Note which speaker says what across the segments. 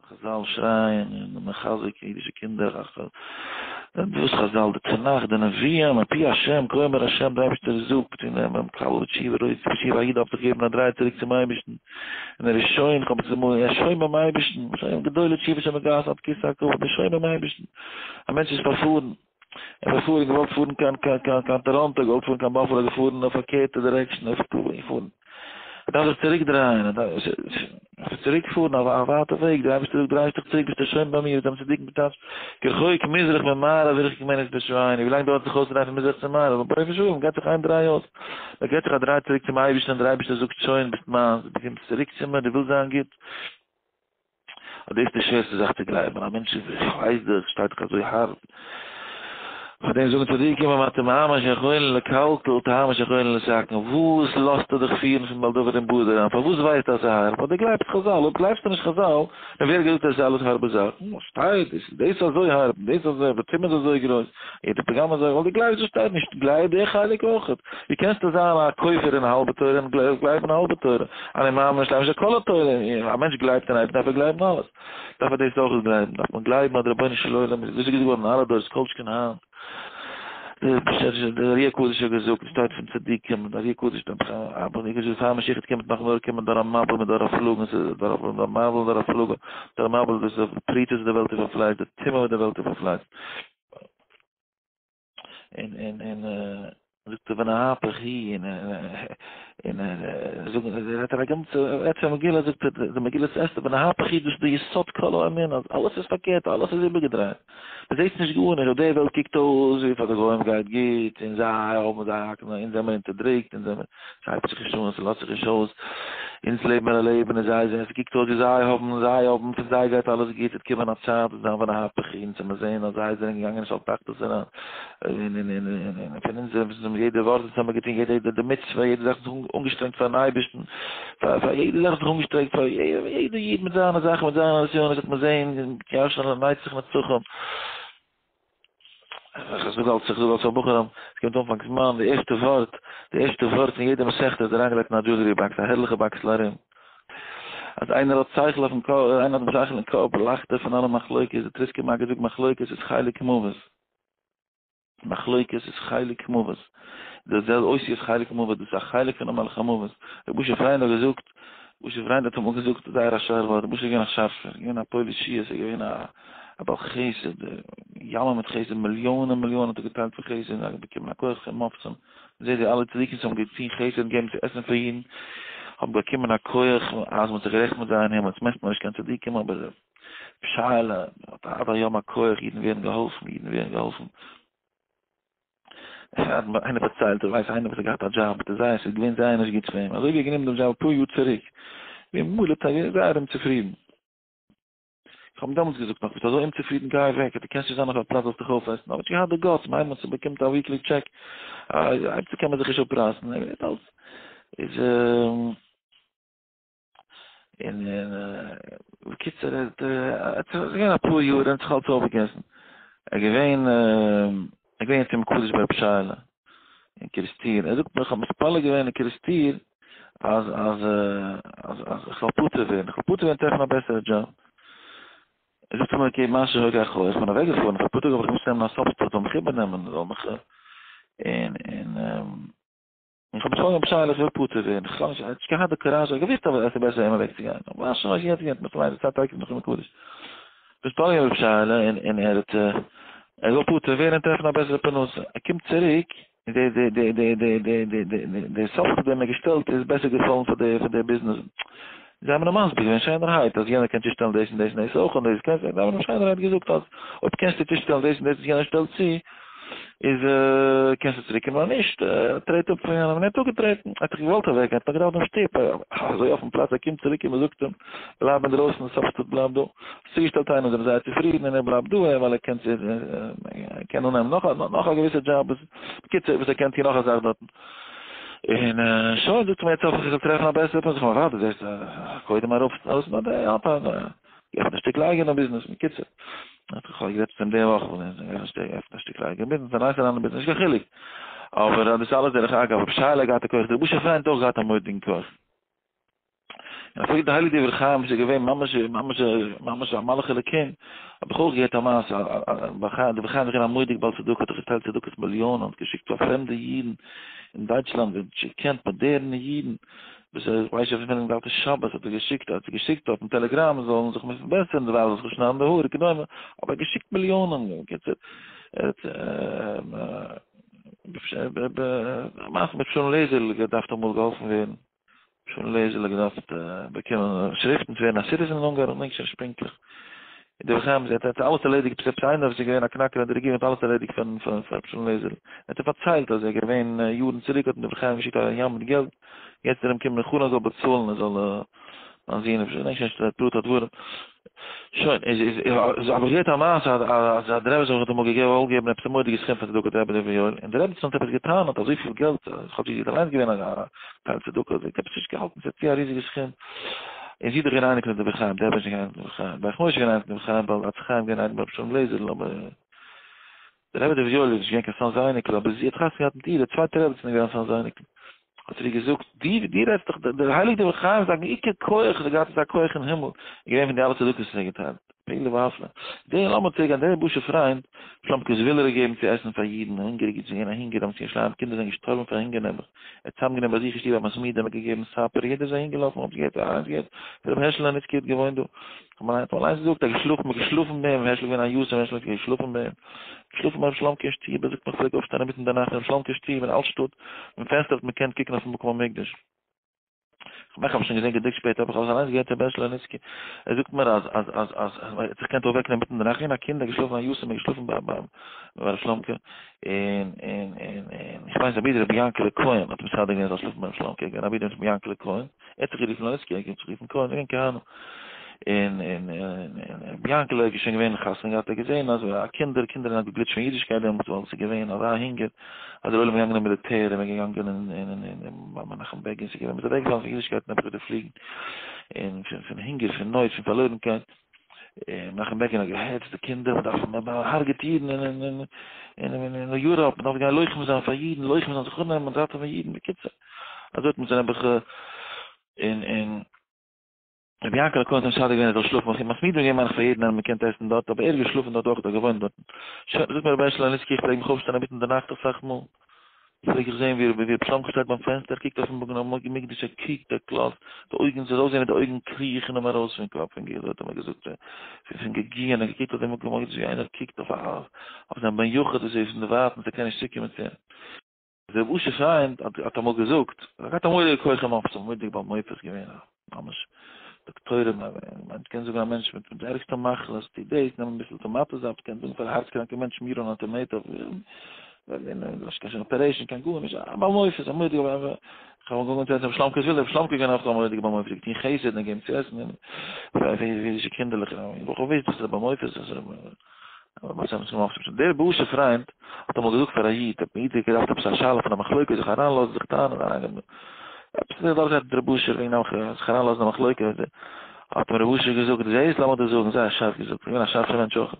Speaker 1: חזל שרייען און מחזק אידישע קינדער, וואס חזל, די תנך, די נביאים, מפי השם, כה אמר השם, דער אייבערשטער זאגט, און מקבל בתשובה, רוצה בתשובה, א איד דארף זיך געבן א דריי צוריק צום אייבערשטן, און ער איז שוין, כ'האב עס אמאל, ער איז שוין ביים אייבערשטן, שוין גדולה תשובה שמגעת עד כסא הכבוד, ער איז שוין ביים אייבערשטן, א מענטש איז פארפארן. ער איז פארפארן, געוואלט פארן קיין קיין קיין קיין טאראנטא, געוואלט פארן קיין באפעלא, געפארן אויף פארקערטע direction, אויף געפארן. ער דארף זיך צוריק דרייען, ער דארף צוריק פארן א ווייטע וועג, דער אייבערשטער זאגט דריי זיך צוריק ביסטו שוין ביי מיר, זיי האבן צדיקים געטייטשט, כרחוק מזרח ממערב הרחק ממנו את פשעינו, ווי לאנג דויערט זיך אויסצודרייען פון מזרח צו מערב, אבער ברוך השם, געבט זיך איין דריי אויס, מען געבט זיך א דריי צוריק צום אייבערשטן און דער אייבערשטער זאגט שוין ביסט מיינס, דו קומסט צוריק צו מיר, דו ווילסט זיין גוט. אז דאס איז די שווערסטע זאך צו גלייבן, א מענטש איז, איך ווייס דאך, שטייט דאך אזוי הארב. פאר דעם זאגן צדיקים אם אתה מאמין שיכולין לקלקל תאמין שיכולין לתקן, וואס לאזטו דיך פירן פון בעל דבר אין באד אריין, פארוואס ווייסטו אז ס'איז הארב? ווייל דו גלייבסט חזל, אויב גלייבסטו נישט חזל, און ווער האט געזאגט אז עס איז אלעס הארבע זאכן? שטייט, דאס איז דאס אזוי הארב, און דאס אזוי, די טומאה איז אזוי גרויס, יעדע פגם אזוי, ווייל דו גלייבסט וואס שטייט נישט, גלייב די חלק אויך. ווי קענסטו זיין א כופר אין א האלבע תורה און גלייבן א האלבע תורה? אני מאמין שלמה של כל התורה, א מענטש גלייבט אין אייבערשטן דארף ער גלייבן אלעס, דארף ער דאס אויך גלייבן, דארף מען גלייבן אז דער רבונו של עולם איז, דאס איז געזאגט געווארן אין אלע דורות כל שכן היינט, דער ארי הקדוש האט געזאגט, עס שטייט פון צדיקים, דער ארי הקדוש, דער ארי הקדוש פאר משיח וועט קומען וועט נאך נאר קומען דור המבול מיט דור הפלגה, עס איז דור המבול און דור הפלגה, דור המבול דאס איז פריצות וואס די וועלט איז פארפלייצט, די טומאה וואס די וועלט איז פארפלייצט. און און און זאגט ער ונהפוך הוא און און זאגן ער האט א גאנצע עצם מגילה זאגט ער די מגילת אסתר ונהפוך הוא דאס איז די יסוד כל האמונה אז אלעס איז פארקערט אלעס איז איבערגעדרייט מען זעט נישט גארנישט אויף די וועלט קוקט אויס ווי פאר די גוים גייט גוט און זיי האבן זיי האקן אונז זעמער אונטערדריקט אונז זעמער ס'הייבט זיך נישט אן, ס'לאזט זיך נישט אויס, אונז לעבן מיר א לעבן און זיי זעען, ס'קוקט אויס ווי זיי האבן, זיי האבן, פון זיי גייט אלעס גוט, ס'וועט קומען א צייט וואס זיין ונהפוך הוא, אונז וועמיר זען אז זיי זענען געגאנגען אין שאול תחתית אריין, און און און און און פון אונז וואס אונז יעדע ווארט וואס האמיר געטון, יעדע יעדע מצוה, יעדע זאך זיך אנגעשטרענגט פארן אייבערשטן, פאר פאר יעדע זאך זיך אנגעשטרענגט פאר יעדע איד מיט זיינע זאכן, מיט זיינע נסיונות, וועט מען זען, כי אשר לנצח נצחון. איך זאג אלץ, איך זאג אלץ פאר בחורים, עס קומט אנפאנג זמן, די ערשטע ווארט, די ערשטע ווארט פון יעדע מסכתא איז אריינגעלייגט אין א jewelry box, א הערליכע באקסל ארום. אז איינער האט שכל אויפן קאפ, איינער האט שכל אין קאפ, לאכט ער פון אלע מחלוקת, די טריסקער מגיד זאגט מחלוקת איז חלק מוות. מחלוקת איז חלק מוות. דאס זעלבע אותיות חלק מוות, דאס איז א חלק פונעם מלאך המוות. רבי אשר פריינד האט געזאגט, רבי אשר פריינד האט אמאל געזאגט זייער א שארף ווארט, רבי אשר איז געווען א שארפער, געווען א פועל ישועות, ער איז געווען א א בעל חסד, ימים מיט חסד, מיליאנען מיליאנען האט ער געטיילט פון חסד, און ער האט באקומען א כח פון מופתים, מ'זעט ווי אלע צדיקים וואס האבן געטון חסד און געגעבן צו עסן פאר אידן, האבן באקומען א כח אז מ'האט זיך גערעכנט מיט זיי אין הימל, יעצט מעסט מען נישט קיין צדיקים אבער שאלה, האט עד היום א כח, אידן ווערן געהאלפן, אידן ווערן געהאלפן. איינער פארציילט, איך ווייס איינער וואס האט געהאט א דזשאב, האט ער זייער, ס'איז געווען זייער נישט גוט פאר אים, אזוי ווי ער האט גענומען דעם דזשאב אפאר יאר צוריק, געווען מלא תאוה, זייער אומצופרידן. איך האב אים דעמאלטס געזאגט, נאך ביסט אזוי אומצופרידן גיי אוועק, דו קענסט נישט זיין אויף א פלאץ זאלסט דיך אויפעסן, אבער האט נישט געהאט די guts, מיינט מען באקומט א weekly check, אייביג קען מען זיך נישט אפרייסן, ער האט אלס איז און בקיצור ער האט ער האט געווען אפאר יאר און האט זיך אלץ אויפגעגעסן, ער געווען ער געווען יעצט אין קדוש ביי רבי שייעלע אין קערעסטיר, ער זאגט מיר איך האב מתפלל געווען אין קערעסטיר אז אז אז אז איך זאל פטור ווערן, איך זאל פטור ווערן טרעפן א בעסערע דזשאב, ער זאגט מיר okay מה שהיה כך היה, איך בין אוועק געפארן, איך האב פטור געווארן, איך מוז נעמען א substitute זאל מיך איבערנעמען, זאל מיך און און. איך האב געפרעגט רבי שייעלע איך וויל פטור ווערן, איך האב נישט געהאט די קוראזש, איך האב געוואוסט אז עס איז בעסער אים אוועקצוגיין, אבער מה שוין יעצט גייט מען די צייט תיכף נאכן מקדש. מתפלל געווען רבי שייעלע און און ער האט ער זאל פטור ווערן און טרעפן א בעסערע פרנסה, ער קומט צוריק און די די די די די די די די די די software וועם ער געשטעלט איז בעסער געפאלן פאר די פאר די ביזנעס, זיי האבן אים מסביר געווען שיינערהייט אז יענער קען צושטעלן דאס און דאס און דאס אויך און דאס קען, זיי האבן אים שיינערהייט געזאגט אז אויב קענסטו צושטעלן דאס און דאס וואס יענער שטעלט צו, איז קענסטו צוריק קומען אויב נישט טרעט אפ פון יענעם און ער האט אפגעטרעטן, ער האט זיך געוואלט אוועק גיין, האט נאר געדארפט דעם שטופ, אזוי אויפן פלאץ ער קומט צוריק און מען זאגט אים בלייב אינדרויסן substitute בלייב דא, האסט צוגעשטעלט איינעם זענען זייער צופרידן און ער בלייבט דא ווייל ער קען ער קען אננעמען נאך נאך א געוויסע דזשאב, בקיצור וואס ער קען טון נאך א זאך דארטן, און שוין זאגט ער מיר יעצט האף איך איך זאל טרעפן א בעסערע פלאץ, זאג איך אים אוודאי זעסט קודם ארויף ארויס געעפנט א שטיקל אייגענע ביזנעס, בקיצור, איך האב גערעדט צו אים די וואך, געעפנט א שטיקל אייגענע ביזנעס, א נייעס אריין אין ביזנעס, נישט קיין חילוק, אבער דאס אלעס דרך אגב, רבי שייעלע האט געהאט א כח, דער רבושע פריינד האט אויך געהאט א מורא'דיגן כח. און אפילו די הייליגע דברי חיים וואס איז געווען ממש ממש ממש א מלאך אלוקים, האב איך אויך געהערט א מעשה, דברי חיים איז געווען א מורא'דיג בעל צדקה, האט ער געטיילט צדקות מיליאנען, האט געשיקט פאר פרעמדע אידן אין דייטשלאנד, ווער האט געקענט מאדערנע אידן, וואס ער ווייסט שוין פון ווען שבת האט ער געשיקט, האט ער געשיקט אויפן טעלעגראם זאלן זיך פארבעסערן, די ווייבער זאלן זיך שניידן די האר וכדומה, אבער ער האט געשיקט מיליאנען, בקיצור, ער האט א מעשה מיט שלום לעזער'ל געדארפט אמאל געהאלפן ווערן. שלום לעזער'ל האט געדארפט באקומען שריפטן צו ווערן א citizen אין אונגארן, כ'דענק שוין נישט פונקטליך. און דברי חיים זי האט אלעס ערלעדיגט עפעס איינער וואס איז געווען א קנאקער אין די רעגירונג האט אלעס ערלעדיגט פאר פאר ר' שלום לעזער'ל. ער האט אים פארציילט אז ער איז געווען יארן צוריק האט אים דברי חיים געשיקט א ים מיט געלט, יעצט איז ער אים קומען אין חלום ער זאל באצאלן ער זאל מיין זון, כ'דענק שוין נישט די פרטי הדברים. שוין, איז איז איז האב איך געהערט א מעשה אז אז אז די רבי האט אמאל געגעבן געוואלט געבן עפעס א מורא'דיגע סכום פאר צדקה די רבי דברי יואל, און די רעבעצין האט עפעס געטענה'ט אזויפיל געלט, כאטש זי איז אליינס געווען א טייל צדקה, זי האט עפעס נישט געהאלטן ס'איז צו א ריזיגע סכום, און זי איז דאך געווען אייניקל פון דברי חיים, די רבי איז נישט געווען אייניקל פון דברי חיים, ברך משה איז געווען אייניקל פון דברי חיים, בעל עצי חיים איז געווען אייניקל ביי רבי שלום לעזער'ל, אבער די רבי דברי יואל איז נישט געווען קיין צאנזער אייניקל, אבער זי האט חתונה געהאט מיט איר, די צווייטע רעבעצין איז געווען א צאנזער אייניקל. האט ער איר געזאגט, דו דו רעדסט דאך, דער הייליגער דברי חיים זיין עיקר כח וואס ער האט געהאט אזא כח אין הימל, איז געווען פון די אלע צדקות וואס ער האט געטיילט. פלא ופלא. דער לאמיר צוריק גיין, דער רבושע פריינד, שלומקע זוויהלער האט געגעבן צו עסן פאר אידן, הונגעריגע, ס'איז געווען א הונגער דעמאלטס אין ירושלים, קינדער זענען געשטארבן פאר הונגער נעבעך, ער האט צוזאמגענומען ביי זיך אין שטוב א מתמידים, ער האט געגעבן supper, יעדער איז אהין געלאפן, האט געהערט, אליינס געהערט, רבי הערשל לעניצקי האט געוואוינט דא, האט מען אליינס געזאגט, ער האט געשלאפן, מ'האט געשלאפן ביי אים, הערשל איז געווען א יתום, הערשל האט געשלאפן ביי אים, געשלאפן ביי רבי שלומקע אין שטוב, ער זאגט מען פלעגט אויפשטיין אינמיטן די נאכט אין רבי שלומקע'ס שטוב אין אלטשטאט, פון פענסטער האט מען געקענט קוקן אויפן מקום המקדש. כ'מיין כ'האב שוין געזען געדרוקט שפעטער אבער כ'האב עס אליינס געהערט ר' הערשל לעניצקי, ער זאגט מיר אז אז אז אז ער האט זיך געקענט אויפוועקן אינמיטן די נאכט, געווען א קינד ער האט געשלאפן א יתום ער האט געשלאפן ביי ביי ביי ר' שלומקע, און און און און איך ווייס א ברודער רבי יענקעלע כהן האט מסדר געווען ער זאל שלאפן ביי ר' שלומקע, געווען א ברודער מיט רבי יענקעלע כהן. ער האט זיך גערופן לעניצקי, ער האט זיך גערופן כהן, געווען כהנא. און און און רבי יענקעלע איז שוין געווען חתונה געהאט, ער האט געזען אז א קינדער, קינדער זענען געגליטשט פון אידישקייט דעמאלטס ווייל עס איז געווען אזא הונגער, אז דער עולם איז געגאנגען אין מיליטער און מען איז געגאנגען אין אין אין אין ביי מנחם בעגין, ס'איז געווען, מען איז אוועקגעפאלן פון אידישקייט נעבעך ווי די פליגן, און פון פון הונגער, פון נויט, פון פארלוירנקייט. און מנחם בעגין האט געהעצט די קינדער, מען דארף, מען הרג'עט אידן אין אין אין אין יוראפ, מען דארף גיין לוחם זיין פאר אידן, לוחם זיין זיך אננעמען ראטעווען אידן, בקיצור. אזוי האט מען זיי נעבעך און און רבי יענקעלע כהן האט מסדר געווען ער זאל שלאפן, איך מתמיד געווען מיין איך פאר יעדן איינעם מען קען עסן דארט, אבער ער האט געשלאפן דארט אויך, ער האט געוואוינט דארטן. שוין, זאגט מיר רבי הערשל לעניצקי, איך פלעג מיך אויפשטיין אינמיטן די נאכט אסאך מאל, פלעג איך זען ווי רבי שלומקע שטייט ביים פענסטער, ער קוקט אויפן מקום המקדש, ער קוקט, ער קלאצט, די אויגן, ס'זאל אויסזען ווי די אויגן קריכן אים ארויס פון קאפ, פון געז, האט ער מיר געזאגט, פון געגועין, ער קוקט אויף דעם מקום המקדש ווי איינער קוקט אויף אויף זיין בן יחיד וואס איז פון דערווייטנס, ער קען נישט צוקומען צו אים. ר' אשר פריינד האט אמאל געזאגט, ער האט געהאט א מורא'דיגע כח המופת, א מורא'דיגע בעל מופת געווען, א ממש דאקטוירים, מען קען זאגן א מענטש מיט די ערגסטע מחלות, טו דאס, נעם אביסל טאמאטע זאפט, קען זאגן פאר א הארץ קראנקע מענטש שמיר אן א tomato, נישט קיין שום operation, קיין גארנישט, א בעל מופת, א מורא'דיגע בעל מופת, איך האב געוואלט צו ר' שלומקע זוויל, ר' שלומקע איז געווען אויך א מורא'דיגע בעל מופת, געטון חסד און געבן צו עסן, פאר אידישע קינדערלעך, איך האב געוואוסט דאס איז א בעל מופת, דער ר' אשר פריינד האט אמאל געזאגט פאר א איד, האט מיר איד געדארפט עפעס א שאלה פון א מחלוקה זיך אריינלאזן זיך טענה'ן אריינגיין עפעס איז דורך געהאט ר' אשר וועגן זיך אריינלאזן אין א מחלוקה האט אים ר' אשר געזאגט זעהסט לאמיר דיר זאגן זייער שארף געזאגט געווען א שארפער מענטש אויך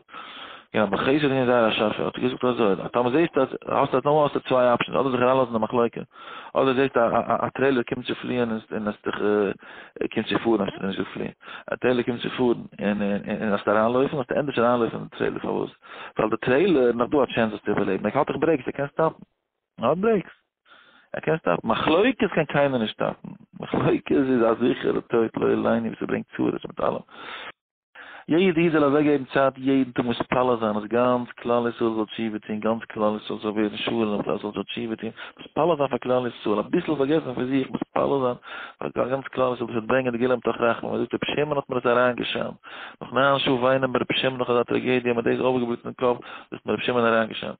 Speaker 1: געווען א בעל חסד געווען זייער א שארפער האט ער געזאגט אזוי טאמער זעהסט אז האסט אז נאר האסטו צוויי options אדער זיך אריינלאזן אין א מחלוקה אדער זעהסט א א trailer קומט צו פליען און עס דיך קומט צו פארן האסטו נישט געפליען א trailer קומט צו פארן און און האסט אריינלויפן האסטו ענדערש אריינלויפן אין די trailer פארוואס ווייל די trailer נאך דא א chance זאלסטו איבערלעבן ער האט דאך brakes ער קען סטאפן ער האט brakes ער קען סטאפן מחלוקת קען קיינער נישט סטאפן מחלוקת איז א זיכערע טויט לא עלינו וואס ס'ברענגט צרות מיט אלעם. יעדע איד זאל אוועקגעבן צייט יעדן טאג מתפלל זיין אז גאנץ כלל ישראל זאל תשובה טון, גאנץ כלל ישראל זאל ווערן שלום, כלל ישראל זאל תשובה טון, מתפלל זיין פאר כלל ישראל, אביסל פארגעסן פון זיך, מתפלל זיין פאר גאנץ כלל ישראל, דאס וועט ברענגען די גאולה מתוך רחמים, מען זאגט רבי שמעון האט מיר עס אריינגעשיינט, נאך ניין שעה וויינען ביי רבי שמעון נאך אזא טראגעדיע, מיר דאס אויפגעבליצט אין קאפ, דאס האט מיר רבי שמעון אריינגעשיינט.